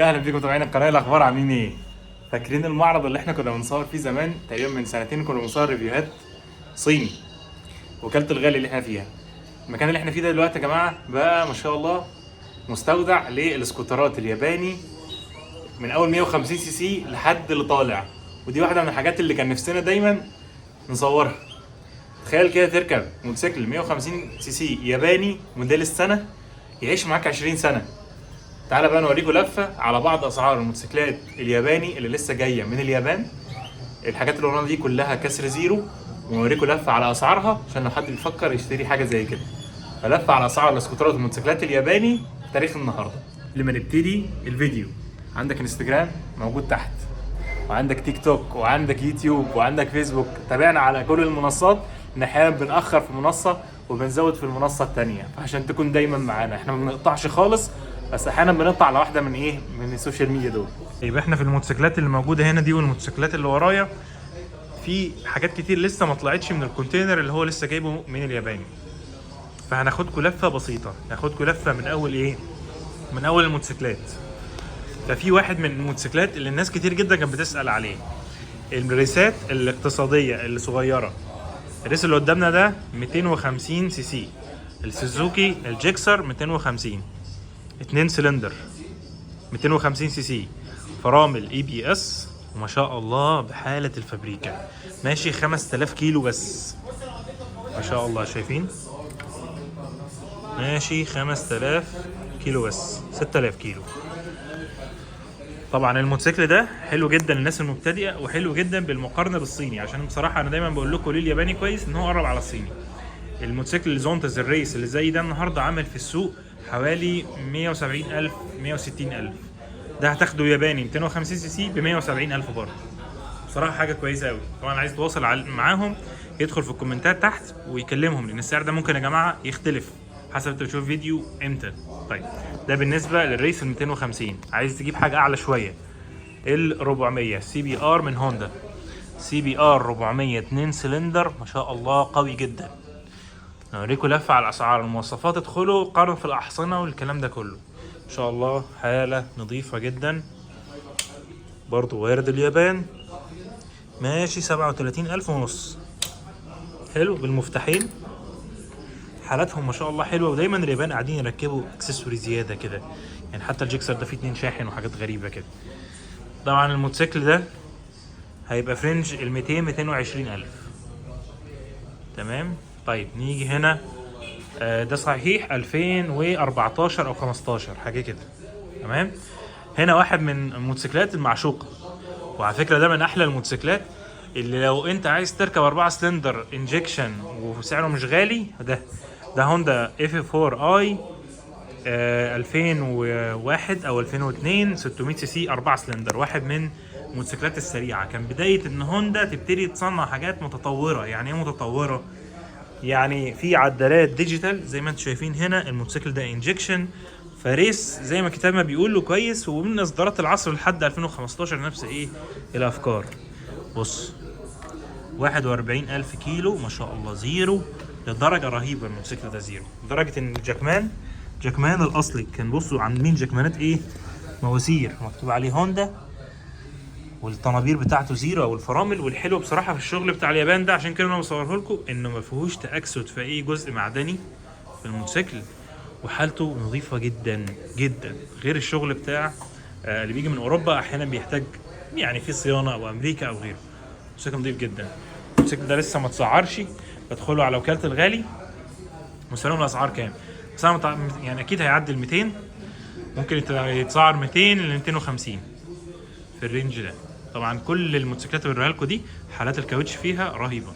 اهلا بيكم متابعين القناه. الاخبار عاملين ايه؟ فاكرين المعرض اللي احنا كنا بنصور فيه زمان؟ تقريبا من سنتين كنا بنصور review هات صيني، وكالة الغالي اللي احنا فيها. المكان اللي احنا فيه ده دلوقتي يا جماعة بقى ما شاء الله مستودع للسكوترات الياباني من اول 150 سي سي لحد اللي طالع، ودي واحدة من الحاجات اللي كان نفسنا دايما نصورها. تخيل كده تركب موتوسيكل 150 سي سي ياباني موديل السنة يعيش معاك 20 سنه. تعالى بقى نوريكم لفه على بعض اسعار الموتوسيكلات الياباني اللي لسه جاية من اليابان. الحاجات اللي ورانا دي كلها كسر زيرو، ونوريكم لفه على اسعارها عشان لو حد بيفكر يشتري حاجة زي كده. فلفه على اسعار الاسكوترات والموتوسيكلات الياباني تاريخ النهارده. قبل ما نبتدي الفيديو، عندك انستجرام موجود تحت، وعندك تيك توك، وعندك يوتيوب، وعندك فيسبوك. تابعنا على كل المنصات، ان احيانا بنأخر في منصة وبنزود في المنصة الثانية، فعشان تكون دايما معانا. احنا ما بنقطعش خالص، بس احيانا بنقطع على واحدة من ايه، من ال social media دول. يبقى احنا في الموتوسيكلات اللي موجودة هنا دي والموتوسيكلات اللي ورايا في حاجات كتير لسه ما طلعتش من ال container اللي هو لسه جايبه من اليابان. فهناخدكم لفه بسيطه، ناخدكم لفه من اول ايه، من اول الموتوسيكلات. ففي واحد من الموتوسيكلات اللي الناس كتير جدا كانت بتسال عليه، الريسات الاقتصادية اللي صغيره. ال race اللي قدامنا ده 250 سي سي، السوزوكي الجيكسر 250، 2 سلندر، 250 سي سي، فرامل ABS، وما شاء الله بحالة الفابريكا، ماشي 5000 كيلو بس، ما شاء الله. شايفين؟ ماشي 5000 كيلو بس، 6000 كيلو. طبعا الموتوسيكل ده حلو جدا للناس المبتدئه، وحلو جدا بالمقارنة بالصيني، عشان بصراحة انا دايما بقول لكم ليه الياباني كويس، ان هو قرب على الصيني. الموتوسيكل الزونتز ال race اللي زي ده النهارده عامل في السوق حوالي 170 ألف، 160 ألف. ده هتاخده ياباني 250 سي سي ب 170 ألف برضه، بصراحة حاجة كويسة قوي. طبعا عايز تواصل معاهم يدخل في الكومنتات تحت ويكلمهم، لان السعر ده ممكن يا جماعة يختلف حسب انت بتشوف فيديو امتى. طيب ده بالنسبة لل race ال 250. عايز تجيب حاجة اعلى شويه، ال 400 CBR من هوندا، CBR 400 2 سلندر، ما شاء الله قوي جدا. نوريكم لفه على الاسعار، المواصفات، ادخلوا قارنوا في الاحصنه والكلام ده كله. ان شاء الله حاله نظيفة جدا، برضو وارد اليابان، ماشي 37 ألف ونص. حلو بالمفتاحين، حالاتهم ما شاء الله حلوه. ودايما اليابان قاعدين يركبوا accessory زيادة كده، يعني حتى الجيكسر ده فيه اتنين شاحن وحاجات غريبة كده. طبعا الموتوسيكل ده هيبقى ف range ال 200 220 الف. تمام. طيب نيجي هنا، ده صحيح 2014 او 15 حاجة كده. تمام. هنا واحد من الموتوسيكلات المعشوقه، وعلى فكرة ده من احلى الموتوسيكلات اللي لو انت عايز تركب 4 cylinder injection وسعره مش غالي. ده هوندا F4i 2001 او 2002، 600 سي سي، 4 سلندر، واحد من الموتوسيكلات السريعه. كان بداية ان هوندا تبتدي تصنع حاجات متطوره. يعني ايه متطوره؟ يعني في عدادات digital زي ما انتم شايفين هنا. الموتوسيكل ده injection، ف race زي ما الكتاب ما بيقول له كويس، ومن اصدارات العصر لحد 2015 نفس ايه الافكار. بص، 41 ألف كيلو، ما شاء الله زيرو لدرجة رهيبة. الموتوسيكل ده زيرو لدرجة ان الجاكمان، جاكمان الاصلي كان، بصوا عاملين جاكمانات ايه، مواسير مكتوب عليه هوندا، والطنابير بتاعته زيرو او الفرامل. والحلو بصراحة في الشغل بتاع اليابان ده، عشان كده انا بصورة لكم، انه ما فيهوش تاكسد في اي جزء معدني في الموتوسيكل، وحالته نظيفة جدا جدا، غير الشغل بتاع اللي بيجي من اوروبا، احيانا بيحتاج يعني في صيانه، او امريكا او غيره. الموتوسيكل نظيف جدا. الموتوسيكل ده لسه ما اتسعرش، بدخله على وكالة الغالي وسألهم الاسعار كام، بس انا يعني اكيد هيعدي ال 200، ممكن يتسعر 200 ل 250 في ال range ده. طبعا كل الموتوسيكلات اللي بوريها لكم دي حالات الكاوتش فيها رهيبه،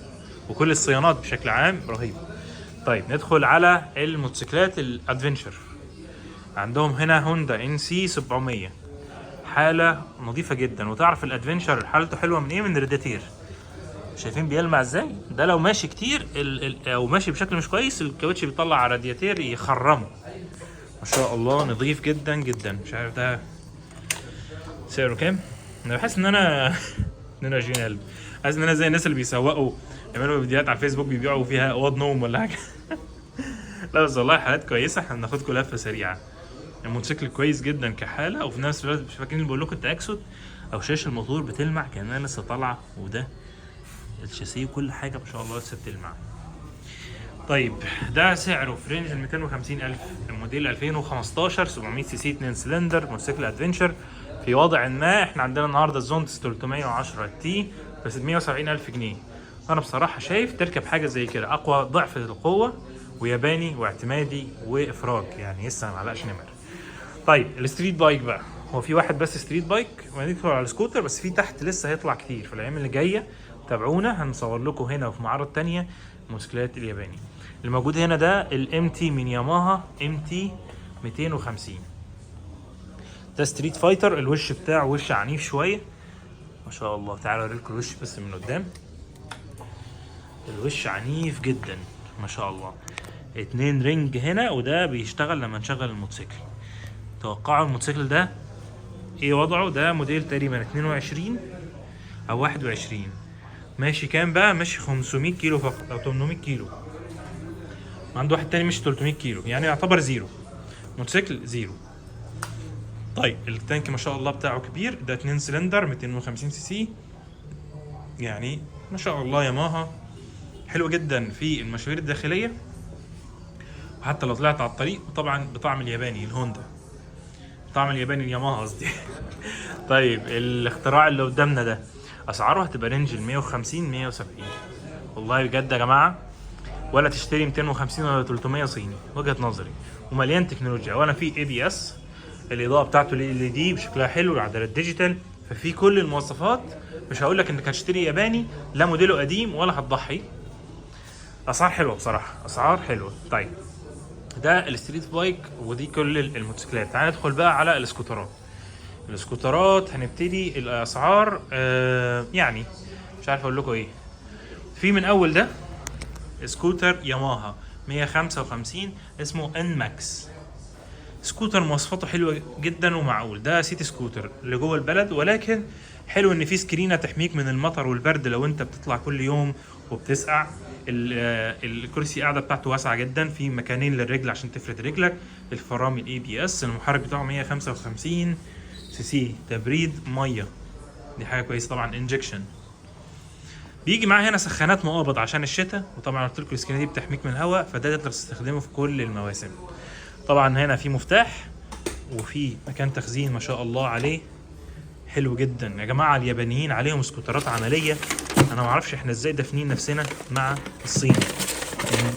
وكل الصيانات بشكل عام رهيبه. طيب ندخل على الموتوسيكلات ال adventure. عندهم هنا هوندا NC 700، حاله نظيفة جدا. وتعرف ال adventure حالته حلوة من ايه؟ من الرادياتير. شايفين بيلمع ازاي؟ ده لو ماشي كتير ال ال او ماشي بشكل مش كويس، الكاوتش بيطلع على الرادياتير يخرمه. ما شاء الله نظيف جدا جدا. مش عارف ده سعره كام. انا بحس ان انا 22000، حاسس ان انا زي الناس اللي بيسوقوا، يعملوا فيديوهات على الفيسبوك بيبيعوا فيها اوض نوم ولا حاجه. لا بس والله حالات كويسه. احنا بناخدكم لفه سريعه. الموتوسيكل كويس جدا كحاله، وفي نفس الوقت مش فاكرين بقول لكم التاكسد او شاشة الموتور بتلمع كانها لسه طالعه، وده الشاسيه وكل حاجة ما شاء الله لسه بتلمع. طيب ده سعره في range ال 250 الف، الموديل 2015، 700 سي سي، 2 سلندر، موتوسيكل adventure في وضع ما. احنا عندنا النهارده الزونتس 310 T ب 670 الف جنيه. انا بصراحة شايف تركب حاجة زي كده اقوى ضعف للقوة، وياباني واعتمادي وافراج، يعني لسه ما علقش نمر. طيب ال street bike بقى، هو في واحد بس street bike وندخل على السكوتر، بس في تحت لسه هيطلع كتير في الايام اللي جاية. تابعونا، هنصور لكم هنا وفي معارض تانية موتوسيكلات الياباني. اللي موجود هنا ده ال MT من ياماها، MT 250. ده street fighter، الوش بتاعه وش عنيف شوية ما شاء الله. تعالوا اوريكم الوش بس من قدام. الوش عنيف جدا ما شاء الله. اتنين ring هنا، وده بيشتغل لما نشغل الموتوسيكل. توقعوا الموتوسيكل ده ايه وضعه؟ ده موديل تقريبا 22 او 21. ماشي كام بقى؟ ماشي 500 كيلو فقط او 800 كيلو. عنده واحد تاني ماشي 300 كيلو، يعني يعتبر zero، موتوسيكل zero. طيب التانك ما شاء الله بتاعه كبير، ده 2 سلندر 250 سي سي، يعني ما شاء الله ياماها حلو جدا في المشاوير الداخلية، وحتى لو طلعت على الطريق. وطبعا بطعم الياباني الهوندا، طعم الياباني الياماها قصدي. طيب الاختراع اللي قدامنا ده اسعاره هتبقى range ال 150 170. والله بجد يا جماعة ولا تشتري 250 ولا 300 صيني، وجهه نظري. ومليان تكنولوجيا، اولا في ABS، الاضاءة بتاعته LED بشكلها حلو، العدادات digital، ففي كل المواصفات. مش هقول لك انك هتشتري ياباني لا موديله قديم ولا هتضحي. اسعار حلوة بصراحة، اسعار حلوة. طيب ده ال street bike ودي كل الموتوسيكلات. تعال ندخل بقى على الاسكوترات. الاسكوترات هنبتدي الاسعار، يعني مش عارف اقول لكم ايه. في من اول ده سكوتر ياماها 155 اسمه NMAX، سكوتر مواصفاته حلوة جدا ومعقول. ده city scooter لجوه البلد، ولكن حلو ان في سكرينه تحميك من المطر والبرد لو انت بتطلع كل يوم وبتسقع. الكرسي قاعدة بتاعته واسعة جدا، في مكانين للرجل عشان تفرد رجلك، الفرامل ABS، المحرك بتاعه 155 سي سي، تبريد مية، دي حاجة كويسة. طبعا injection، بيجي معاه هنا سخانات مقابض عشان الشتاء، وطبعا قلت لكم السكرينه دي بتحميك من الهواء، فده تقدر تستخدمه في كل المواسم. طبعا هنا في مفتاح وفي مكان تخزين ما شاء الله عليه، حلو جدا يا جماعة. اليابانيين عليهم سكوترات عملية، انا ما اعرفش احنا ازاي دافنين نفسنا مع الصين.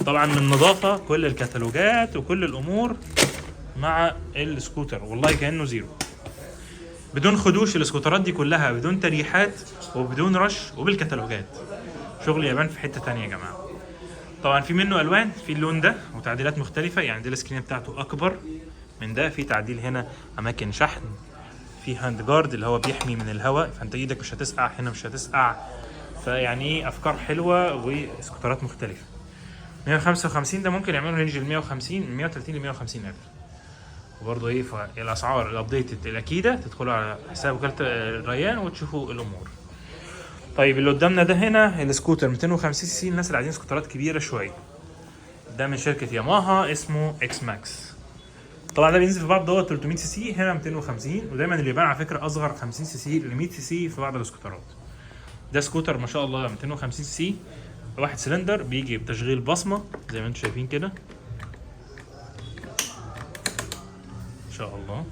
طبعا من النظافة كل الكتالوجات وكل الامور مع السكوتر، والله كانه zero، بدون خدوش. السكوترات دي كلها بدون تريحات وبدون رش وبالكتالوجات. شغل اليابان في حتة تانية يا جماعة. طبعا في منه الوان، في اللون ده وتعديلات مختلفة، يعني دي ال screen بتاعته اكبر من ده، في تعديل هنا اماكن شحن، في hand guard اللي هو بيحمي من الهواء، فانت ايدك مش هتسقع هنا، مش هتسقع. فيعني ايه، افكار حلوة وسكوترات مختلفة. 155 ده ممكن يعملوا range ال 150، من 130 ل 150 الف. وبرضه ايه، فالاسعار ال updated الاكيده تدخلوا على حساب وكالة الريان وتشوفوا الامور. طيب اللي قدامنا ده هنا السكوتر 250 سي سي، الناس اللي عايزين سكوترات كبيرة شوية. ده من شركة ياماها اسمه XMAX. طبعا ده بينزل في بعض دول 300 سي سي، هنا 250. ودايما اليابان على فكرة اصغر 50 سي سي ل 100 سي سي في بعض السكوترات. ده سكوتر ما شاء الله 250 سي سي، واحد سلندر، بيجي بتشغيل بصمة زي ما انتم شايفين كده ان شاء الله.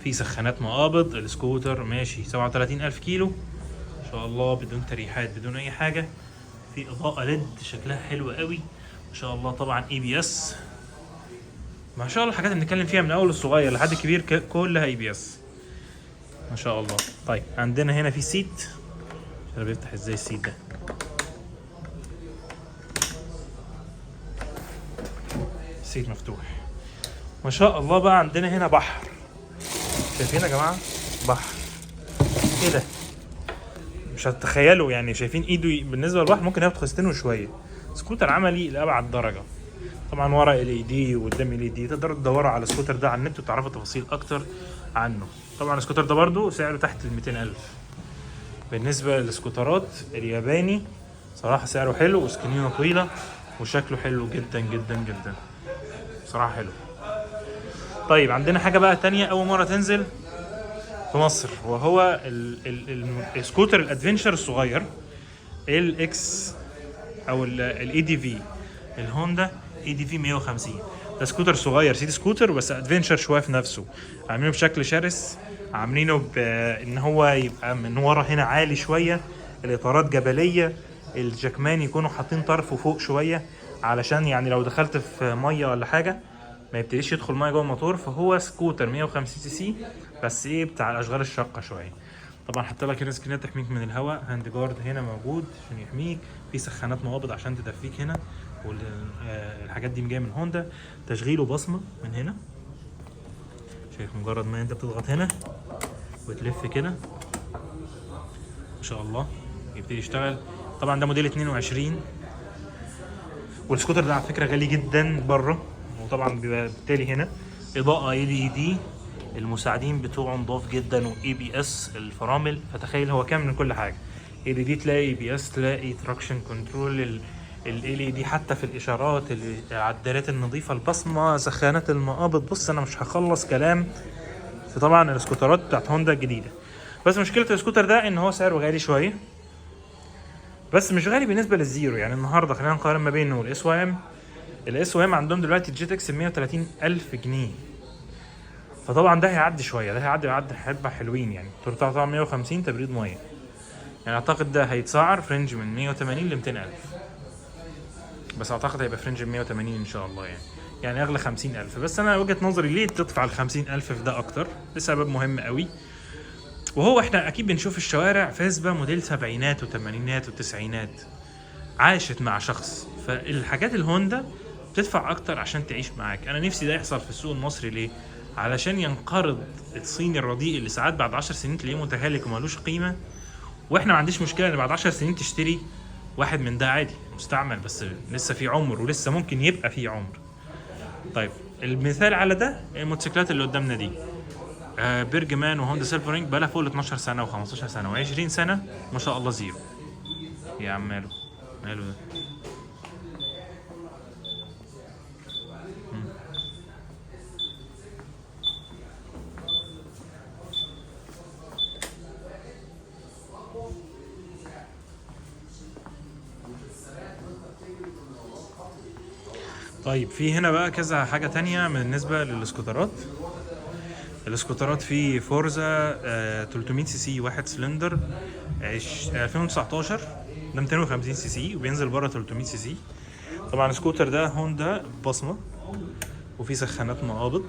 في سخانات مقابض. السكوتر ماشي 37000 كيلو ان شاء الله، بدون تريحات بدون اي حاجة. في اضاءه LED شكلها حلو قوي ما شاء الله. طبعا ABS ما شاء الله. الحاجات اللي بنتكلم فيها من اول الصغير لحد الكبير كلها ABS ما شاء الله. طيب عندنا هنا في seat، مش عارف بيفتح ازاي ال seat ده. ال seat مفتوح ما شاء الله. بقى عندنا هنا بحر، شايفين يا جماعة؟ بحر ايه ده؟ مش هتتخيلوا يعني. شايفين ايده بالنسبة للبحر ممكن ياخد خستين وشوية. سكوتر عملي لابعد درجه. طبعا ورا LED وقدام LED، تقدروا تدوروا على السكوتر ده على النت وتعرفوا تفاصيل اكتر عنه. طبعا السكوتر ده برضو سعره تحت ال 200,000. بالنسبة للسكوترات الياباني صراحة سعره حلو وسكرينه طويلة وشكله حلو جدا جدا جدا، صراحة حلو. طيب عندنا حاجة بقى تانية اول مرة تنزل في مصر، وهو السكوتر ال adventure الصغير ال X او ال ADV، الهوندا ADV 150. ده سكوتر صغير، city scooter بس adventure شوية في نفسه، عاملينه بشكل شرس، عاملينه بان هو يبقى من ورا هنا عالي شوية، الاطارات جبلية، الجكمان يكونوا حاطين طرفه فوق شوية علشان يعني لو دخلت في مية ولا حاجة ما يبتديش يدخل مية جوه الموتور. فهو سكوتر 150 سي سي بس ايه بتاع الاشغال الشاقة شوية. طبعا حط لك هنا سكرينات تحميك من الهواء، hand guard هنا موجود عشان يحميك، في سخانات مقابض عشان تدفيك هنا، والحاجات دي جاية من هوندا. تشغيله بصمة من هنا، شايف مجرد ما انت بتضغط هنا وتلف كده ما شاء الله يبتدي يشتغل. طبعا ده موديل 22، والسكوتر ده على فكرة غالي جدا بره، وطبعا بيبقى بالتالي هنا اضاءه LED، المساعدين بتوعه نضاف جدا، و ABS الفرامل، فتخيل هو كام من كل حاجة. LED تلاقي ABS، تلاقي traction control، LED حتى في الاشارات، العدادات النظيفة، البصمة، سخانات المقابض. بص انا مش هخلص كلام في طبعا السكوترات بتاعت هوندا الجديدة. بس مشكلة السكوتر ده ان هو سعره غالي شوية، بس مش غالي بالنسبة للزيرو. يعني النهارده خلينا نقارن ما بينه وال SYM. ال SYM عندهم دلوقتي ال GTX 130 الف جنيه، فطبعا ده هيعدي شوية، ده هيعدي حبه حلوين يعني. الموتور بتاعه طبعا 150 تبريد مية، يعني اعتقد ده هيتسعر ف range من 180 ل 200 الف، بس اعتقد هيبقى ف range 180 ان شاء الله، يعني اغلى 50 الف. بس انا وجهه نظري ليه تدفع ال 50 الف في ده اكتر، لسبب مهم قوي، وهو احنا اكيد بنشوف الشوارع فيسبا موديل سبعينات وثمانينات وتسعينات عاشت مع شخص، فالحاجات الهوندا بتدفع اكتر عشان تعيش معاك. انا نفسي ده يحصل في السوق المصري. ليه؟ علشان ينقرض الصيني الرديء اللي ساعات بعد 10 سنين تلاقيه متهالك ومالوش قيمة، واحنا ما عنديش مشكلة ان بعد 10 سنين تشتري واحد من ده عادي مستعمل، بس لسه في عمر ولسه ممكن يبقى في عمر. طيب المثال على ده الموتوسيكلات اللي قدامنا دي، بيرجمان وهوندا سيلفر وينج بقى لها فوق ال 12 سنة و15 سنة و20 سنة ما شاء الله زيرو. يا عم ماله ماله ده؟ طيب في هنا بقى كذا حاجة تانية بالنسبة للسكوترات. السكوترات في فورزا 300 سي سي 1 سلندر 2019، ده 250 سي سي وبينزل بره 300 سي سي. طبعا السكوتر ده هوندا بصمة، وفي سخانات مقابض،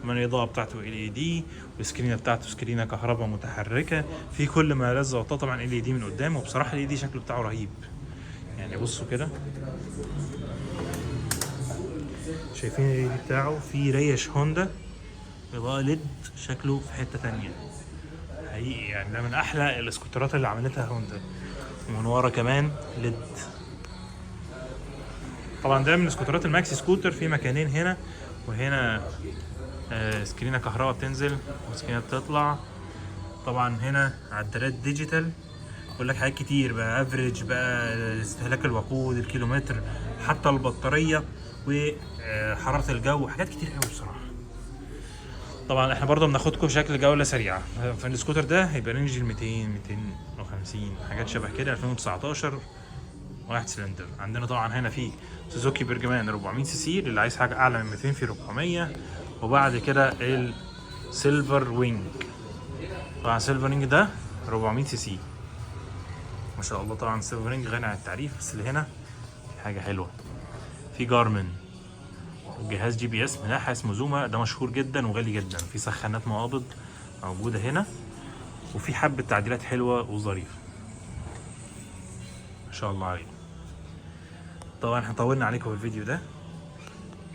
كمان الإضاءة بتاعته ال اي دي، والسكرينة بتاعته سكرينة كهرباء متحركة، في كل ما لذ وطاب. طبعا ال اي دي من قدام، وبصراحة ال اي دي شكله بتاعه رهيب يعني. بصوا كده، شايفين ال اي دي بتاعه في ريش هوندا، إضاءة LED، شكله في حتة تانية حقيقي يعني. ده من أحلى السكوترات اللي عملتها هوندا. ومن ورا كمان LED. طبعا ده من سكوترات ال maxi scooter، في مكانين هنا وهنا، سكرينة كهرباء بتنزل وسكرينة بتطلع. طبعا هنا عدادات digital، بيقول لك حاجات كتير بقى، average بقى، استهلاك الوقود، الكيلومتر، حتى البطارية وحرارة الجو، حاجات كتير قوي بصراحة. طبعا احنا برضو بناخدكم بشكل جولة سريعة. فالسكوتر ده هيبقى range ال 200 250 حاجات شبه كده، 2019 1 سلندر. عندنا طبعا هنا في سوزوكي بيرجمان 400 سي سي للي عايز حاجة أعلى من 200 في 400. وبعد كده السيلفر وينج، طبعا سيلفر وينج ده 400 سي سي ما شاء الله. طبعا سيلفر وينج غني عن التعريف، بس اللي هنا في حاجة حلوة، في جارمن جهاز GPS مناحة اسمه زوما، ده مشهور جدا وغالي جدا. في سخانات مقابض موجودة هنا، وفي حبة تعديلات حلوة وظريفة ما شاء الله عليكم. طبعا احنا طولنا عليكم في الفيديو ده،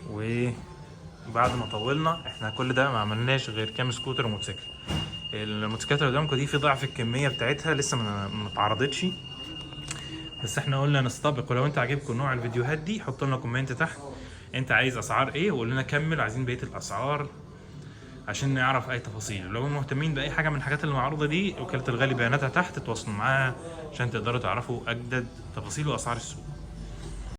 وبعد ما طولنا احنا كل ده ما عملناش غير كام سكوتر وموتوسيكل. الموتوسيكلات اللي قدامكم دي في ضعف الكمية بتاعتها لسه ما اتعرضتش، بس احنا قلنا نستبق. ولو انت عاجبكم نوع الفيديوهات دي حطوا لنا comment تحت انت عايز اسعار ايه، وقول لنا كمل عايزين بقية الاسعار عشان نعرف اي تفاصيل. لو مهتمين باي حاجة من الحاجات اللي معروضة دي، وكالة الغالي بياناتها تحت، تواصلوا معاها عشان تقدروا تعرفوا اجدد تفاصيل واسعار السوق.